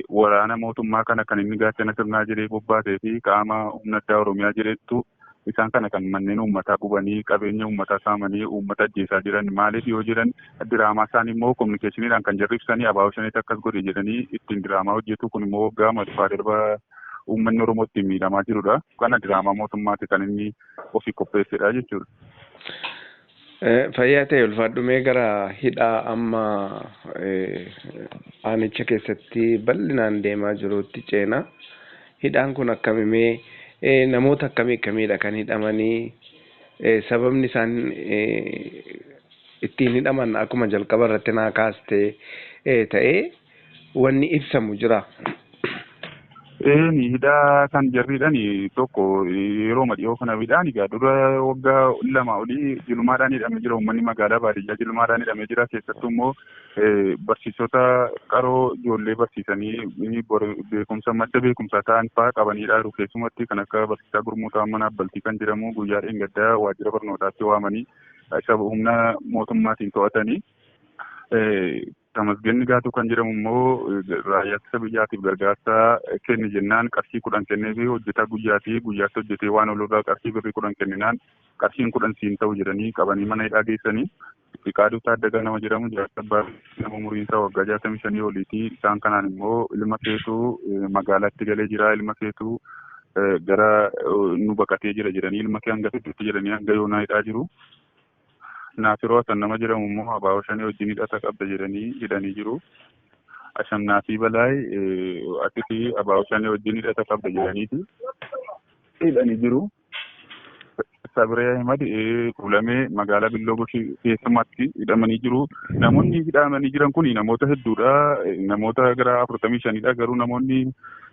[SPEAKER 8] waraana mootummaa kana kan inni gaachana sirnaa jedhee bobbaasee fi qaama humna addaa Oromiyaa jedhetu isaan kana kan manneen uummataa gubanii, qabeenya uummataa saamanii, uummata ajjeesaa jiran. Maaliif yoo jedhan, diraamaa isaanii immoo kominikeeshiniidhaan kan jarri ibsanii ABO shaneetti akkas godhe jedhanii ittiin diraamaa hojjetu. Kun immoo waggaa dhufaa darba uummanni Oromoo ittiin miidhamaa jirudha. Kana diraamaa mootummaati kan inni ofii qopheessedha jechuudha.
[SPEAKER 9] Fayyaa ta'e, ulfaadhumee gara hidhaa amma aanicha keessatti bal'inaan deemaa jirutti ceena. Hidhaan kun akkamimee, namoota akkamii akkamiidha kan hidhamanii, sababni isaan ittiin hidhaman akkuma jalqaba irratti naa kaaste ta'ee wanni ibsamu jira?
[SPEAKER 8] Eeni, hidhaa kan jarriidhaan tokko yeroo dhiyoo kana hidhaan egaa dura waggaa 2 olii jilumaadhaan hidhamee jira. Uummanni magaalaa baadiyyaa jilumaadhaan hidhamee jira. Keessattuu immoo barsiisota qaroo ijoollee barsiisanii beekumsa madda beekumsaa ta'an fa'aa qabanii dhaaru. Keessumatti kan akka barsiisaa Gurmuu Taammanaa Abbaltii kan jedhamu guyyaa dheengaddaa waajjira barnootaatti waamanii isa humna mootummaatiin to'atanii. Tamasgenni Gaatuu kan jedhamu immoo raayyaa ittisa biyyaatiif gargaarsa kenni jennaan qarshii 10 kennee fi hojjetaa guyyaatii guyyaatti hojjetee waan oolurraa qarshii birrii 10 kenninaan qarshiin 10 siin ta'u jedhanii qabanii mana hidhaa geessanii. Fiqaaduu Taaddagaa nama jedhamu, jaarsa abbaa nama umuriin isaa waggaa 65 oliiti. Isaan kanaan immoo ilma keetuu magaalaatti galee jira, ilma keetuu gara nu baqatee jira jedhanii, ilma kee hanga fiddutti jedhanii hanga yoonaa hidhaa jiru. Naafiroo Hasan nama jedhamu immoo ABO shanii wajjin hidhata qabda jedhanii hidhanii jiru. Ashannaafii Balaay ati ABO shanii wajjin hidhata qabda jedhaniiti hidhanii jiru. Sabiree Ahimad Kuulamee magaalaa Billoo Goshii keessummaatti hidhamanii jiru. Namoonni hidhamanii jiran kun namoota hedduudha. Namoota gara 45dha. Garuu namoonni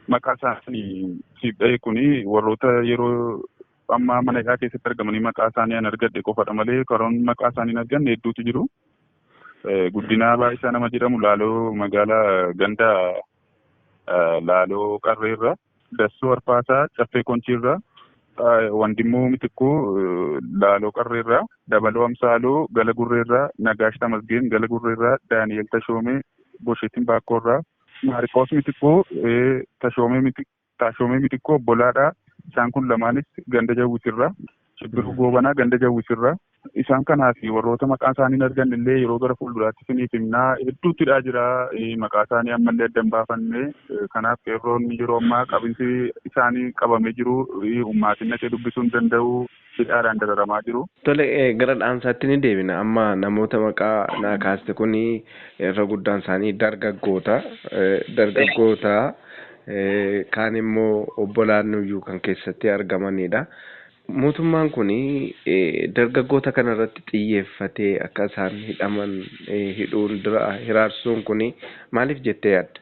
[SPEAKER 8] maqaa isaanii siif dha'e kun warroota yeroo ammaa mana hidhaa keessatti argamanii maqaa isaanii an argadhe qofadha malee karoon maqaa isaanii hin arganne hedduutu jiru. Guddinaa Baay'isaa nama jedhamu Laaloo magaalaa ganda Laaloo Qarreerra, Dassoo Arfaasaa Caffee Konchiirra, Wandimmoo Mitikkuu Laaloo Qarreerra, Dabaloo Amsaaloo Gala Gurreerra, Nagaash Tamasgeen Gala Gurreerra, Daani'el Tashoomee Bosheetiin Baakkoorraa, Maariqoos Mitikkuu, Tashoomee Mitikkuu obbolaadha. Isaan kun lamaanis ganda Jawwisirraa, Shibbiruu Goobanaa ganda Jawwisirraa, Isaan kanaaf warroota maqaa isaanii hin arganne illee yeroo gara fuulduraatti isiniif himnaa hedduuttidha jira. Maqaa isaanii ammallee adda hin baafanne. Kanaaf qeerroon yeroo ammaa qabinsi isaanii qabamee jiru. Uummatiin dhaqee dubbisuu hin danda'u. Hidhaadhaan dararamaa jiru.
[SPEAKER 9] Tole, gara dhaamsaatti ni deebina. Amma namoota maqaa naa kaaste kun irra guddaan isaanii dargaggoota. Dargaggoota kaan immoo obbolaan iyyuu kan keessatti argamanidha. Mootummaan kun dargaggoota kanarratti xiyyeeffatee akka isaan hidhaman hidhuun dura hiraarsuun kun maaliif jettee yaadda?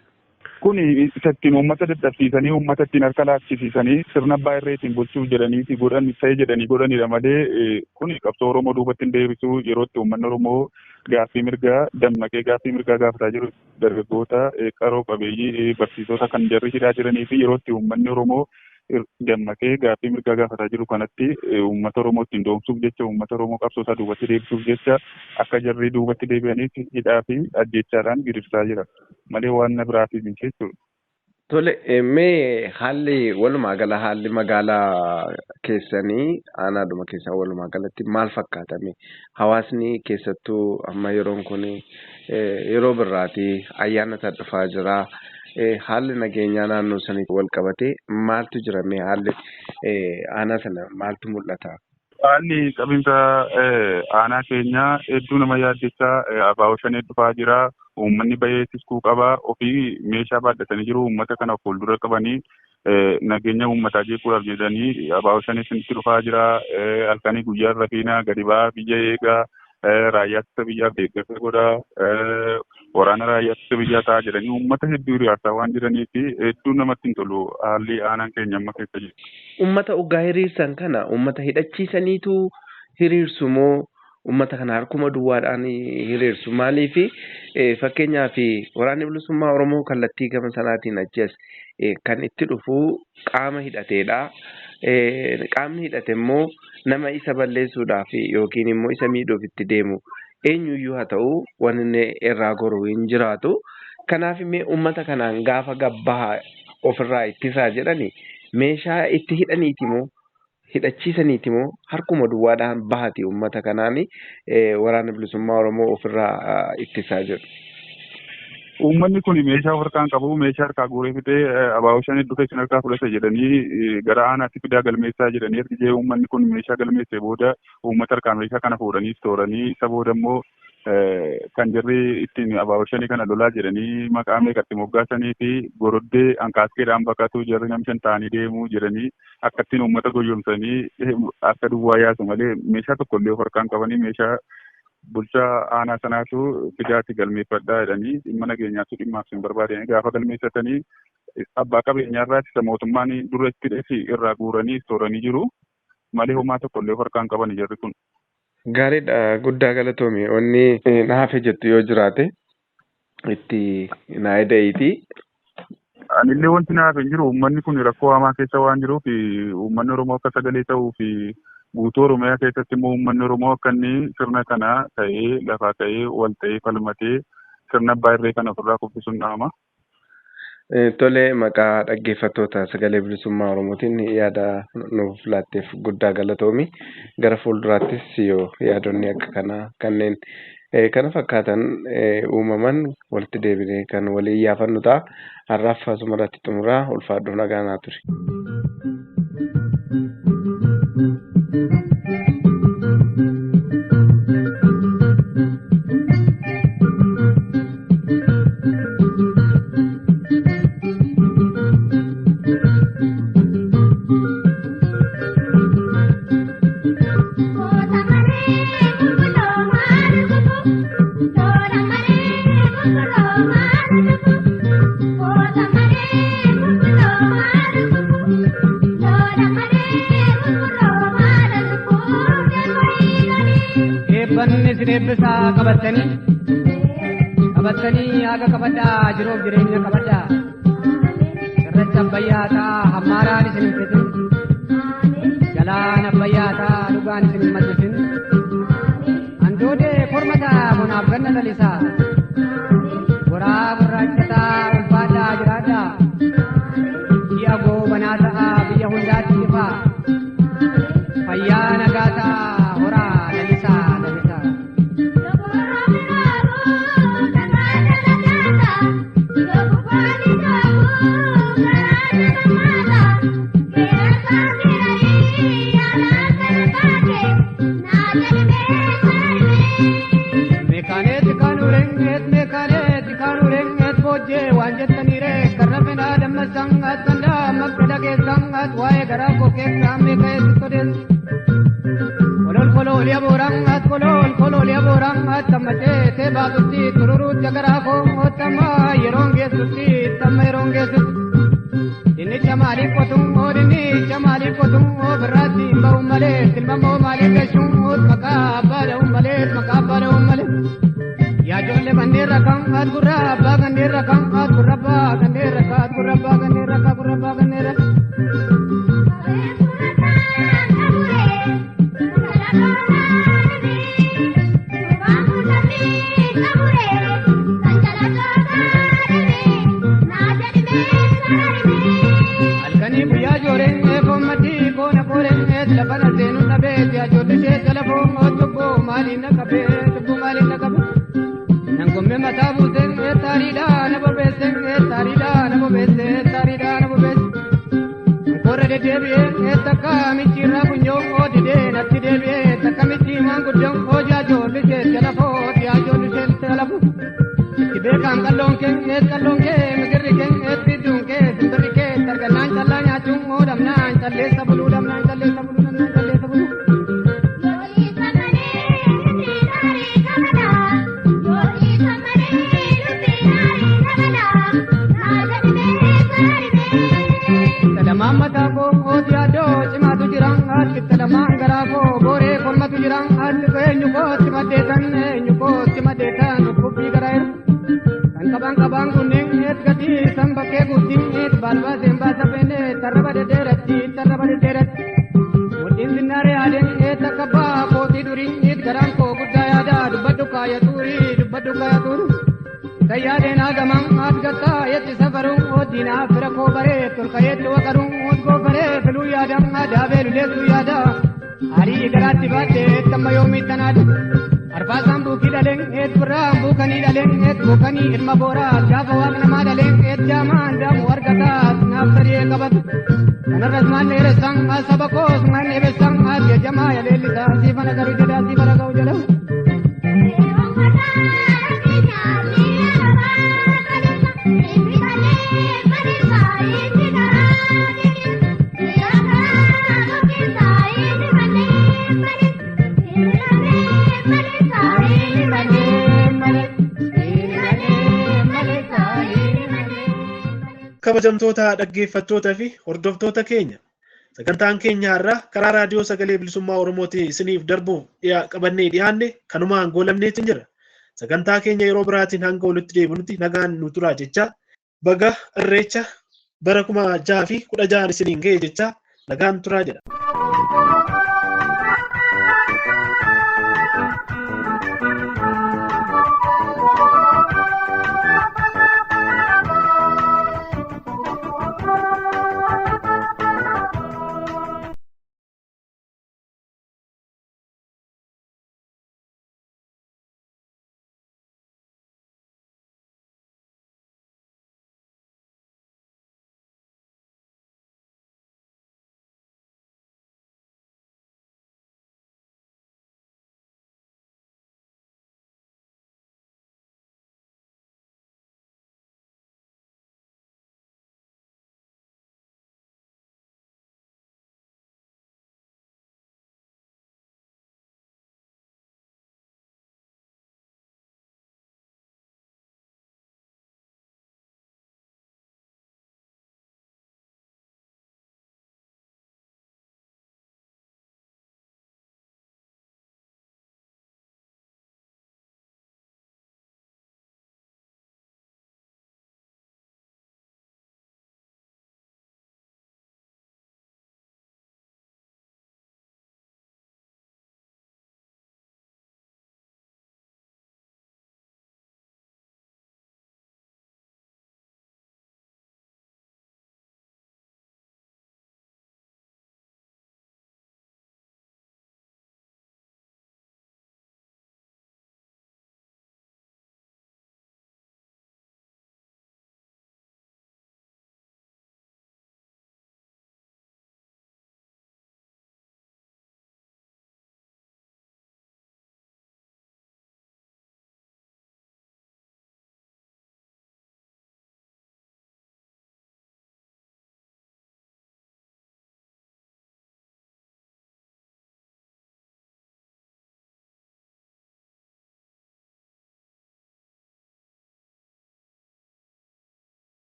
[SPEAKER 8] Kun isa ittiin uummata dadhabsiisanii uummata ittiin harka laachisiisanii sirna abbaa irree ittiin bulchuuf jedhaniiti godhan ta'e jedhanii godhanidha malee kun qabsoo Oromoo duubatti hin deebisu. Yeroo itti uummanni Oromoo gaaffii mirgaa dammaqee gaaffii mirgaa gaafataa jiru dargaggoota qaroo qabeeyyii barsiisota kan jarri hidhaa jiranii fi yeroo itti uummanni Oromoo dammaqee gaaffii mirgaa gaafataa jiru kanatti uummata Oromoo ittiin doomsuuf jecha uummata Oromoo qabsoo isaa duubatti deebisuuf jecha akka jarri duubatti deebi'aniif hidhaa fi ajjeechaadhaan gidirsaa jira malee waan na biraatiif miti jechuudha.
[SPEAKER 9] Tole, mee haalli walumaa gala haalli magaalaa keessanii aanaadhuma keessaa walumaa galatti maal fakkaata? Hawaasni keessattuu amma yeroon kun yeroo birraati ayyaana dhufaa jira. Haalli nageenyaa naannoo sanii wal qabatee maaltu jira? Mee haalli aanaa sana maaltu mul'ata?
[SPEAKER 8] Haalli qabinsa aanaa keenyaa hedduu nama yaaddessaa. Abaaboo shanee dhufaa jira. Uummanni bahee tiskuu qaba. Ofii meeshaa baadhatanii jiru. Uummata kana fuuldura qabanii nageenya uummataa jeequudhaaf jedhanii abaaboo shanee sinitti dhufaa jira. Halkanii guyyaa rafiina gadi ba'aa biyya eegaa. Raayyaa ittisa biyyaaf deeggarsa godhaa. Waraana raayyaa ittisa biyyaa ta'aa jedhanii uummata hedduu hiriirsaa waan jiranii fi hedduu namatti hin tolu haalli aanaan keenya amma keessa jiru.
[SPEAKER 9] Uummata dhugaa hiriirsan kana uummata hidhachiisaniitu hiriirsu moo uummata kana harkuma duwwaadhaan hiriirsu? Maaliif fakkeenyaaf waraanni bilisummaa Oromoo kallattii gama sanaatiin achi as kan itti dhufu qaama hidhateedha. Qaamni hidhate immoo nama isa balleessuudhaaf yookiin immoo isa miidhuuf itti deemu eenyuyyuu haa ta'u waan inni irraa goru hin jiraatu. Kanaaf mee uummata kanaan gaafa gabbahaa ofirraa ittisaa jedhani meeshaa itti hidhaniiti moo hidhachiisaniiti moo harkuma duwwaadhaan bahati uummata kanaan waraana bilisummaa Oromoo ofirraa ittisaa jedhu?
[SPEAKER 8] Uummanni kun meeshaa of harkaan qabu meeshaa harkaa guuree fidee abaaboo shanii dhufe isin harkaa fudhate jedhanii gara aanaatti fidaa galmeessaa jedhanii erga uummanni kun meeshaa galmeessee booda uummata harkaa meeshaa kana fuudhanii tooranii isa booda immoo kan jarri ittiin abaaboo shanii kana lolaa jedhanii maqaa meeqatti moggaasanii fi goroddee ankaaskeedhaan baqatu jarri namshan ta'anii deemuu jedhanii akka ittiin uummata goyyomsanii akka duwwaa yaasu malee meeshaa tokkollee of harkaan qabanii meeshaa bulchaa aanaa sanaatu fidaatti galmeeffadhaa jedhanii dhimma nageenyaatu dhimmaaf hin barbaadanii gaafa galmeessatanii abbaa qabeenyaarraa isa mootummaan dura itti dheesi irraa guuranii tooranii jiru malee homaa tokkollee of harkaan qaban jarri kun.
[SPEAKER 9] Gaariidha, guddaa galatoomi. Wanni na hafe jettu yoo jiraate itti naa eda'iiti.
[SPEAKER 8] Anillee wanti na hafe hin jiru. Uummanni kun rakkoo hamaa keessa waan jiruuf uummanni Oromoo akka sagalee ta'uu fi guutuu Oromiyaa keessatti immoo uummanni Oromoo akka inni sirna kana ta'ee lafaa ka'ee wal ta'ee falmatee sirna abbaa irree kana ofirraa kuffisuun dhaama.
[SPEAKER 9] Tole, maqaa dhaggeeffattoota sagalee bilisummaa Oromootiin yaada nuuf laatteef guddaa galatoomi. Gara fuulduraattis yoo yaadonni akka kanaa kanneen kana fakkaatan uumaman walitti deebinee kan waliin yaafannu ta'a. Har'aaf asuma irratti xumuraa ulfaadhuu nagaa naa ture.
[SPEAKER 10] Eebbanni isin eebbisaa qabattanii qabattanii haga qabadhaa jiruuf jireenya qabadhaa cirracha abbayyaa ta'a hammaaraan isin hin fitin galaan abbayyaa ta'a dhugaan isin hin maddisin handoodee korma ta'a bonaaf ganna lalisaa goraa gurraacha ta'a ulfaadhaa jiraadhaa ji'a goobanaa ta'a biyya hundaatti ifaa fayyaa nagaa ta'a horaa lalisaa. at waa'ee garaa koo keessaa meeqa eessitti odeessu. Kolol kolol yabooraan at kolol kolol yabooraan at amma ceetee baatutti tururuutti garaa koo tamma yeroon geessutti tamma yeroon geessutti. Dinnicha maaliif qotu oo dinnicha maaliif qotu oo birraatti hin ba'u malee tilmamoo maaliif gashu oo maqaa abbaa dha'u malee maqaa abbaa dha'u malee. Yaa ijoollee manneen rakkaan at gurra abbaa kanneen rakkaan at gurra abbaa kanneen rakkaan at gurra abbaa kanneen rakkaan gurra abbaa kanneen rakkaan. Halkanii guyyaa jooreen eegoommatii koona kooreen lafa seenuu dhabee ijoolli ishee jalafoo cubbuu maaliin na qabee cubbuu maaliin na qabee. Nangomme mataa buuseen taariidhaa na bobeesseen taariidhaa na bobeesseen taariidhaa na bobeesse. Korra deddeebi'ee takka michiirraa funyoo oodidee natti deebi'ee takka michi maanguddoon hojii ijoolli ishee jalafoo ijoolli ishee jalafoo. Itti beekaan qalloon kee qalloon kee migirri kee fidduun kee simbirri kee targannaan callaa nyaachuun oodhamnaan calleessa buluu dhamnaan calleessa buluu dhamnaan calleessa buluu. Lamaan mataa koo ooti yaadoo cimaatu jira ati lamaan garaa koo booree kolmatu jira ati eenyu kootti maddeetan eenyu kootti maddeetan dhukkubbii garaa jiru. Kan qabaan qabaan kunneen eet gatii san bakkee guutiin eet baalbaaseen baasa feene tarraba deddeeratti tarraba deddeeratti. Mudhiin sinnaaree aadeen eet akka abbaa kootii durii eet garaan koo guddaa yaada dubbadhu kaaya tuurii dubbadhu kaaya tuurii. Sayyaadeen hagaman adgattaa yetti safaru oodinaa fira koo baree tolkayeetti waqaru ood goofaree filuu yaada adaabee luleessuu yaada arii garaatti baattee tamma yoomii tanaadha. Arfaasaan buukii dhaleen eet birraan buukanii dhaleen eet buukanii ilma booraa gaafa waaqa namaa dhaleen eet jaamaan daamu argataas naaf sadii qabatu. Kanarras maan dheeressan saba koos maan dheebessan as jajamaa yaleellisaa siifana garuu jedhaa siifana ga'u jedhamu.
[SPEAKER 2] Kabajamtoota dhaggeeffattoota fi hordoftoota keenya sagantaan keenya har'aa karaa raadiyoo sagalee bilisummaa Oromootiin isiniif darbuuf qabannee dhiyaanne kanumaan goolabneetiin jira. Sagantaa keenya yeroo biraatiin hanga walitti deebinutti nagaan nu turaa jecha baga irreecha bara 2016 isiniin ga'e jecha nagaan turaa jedha.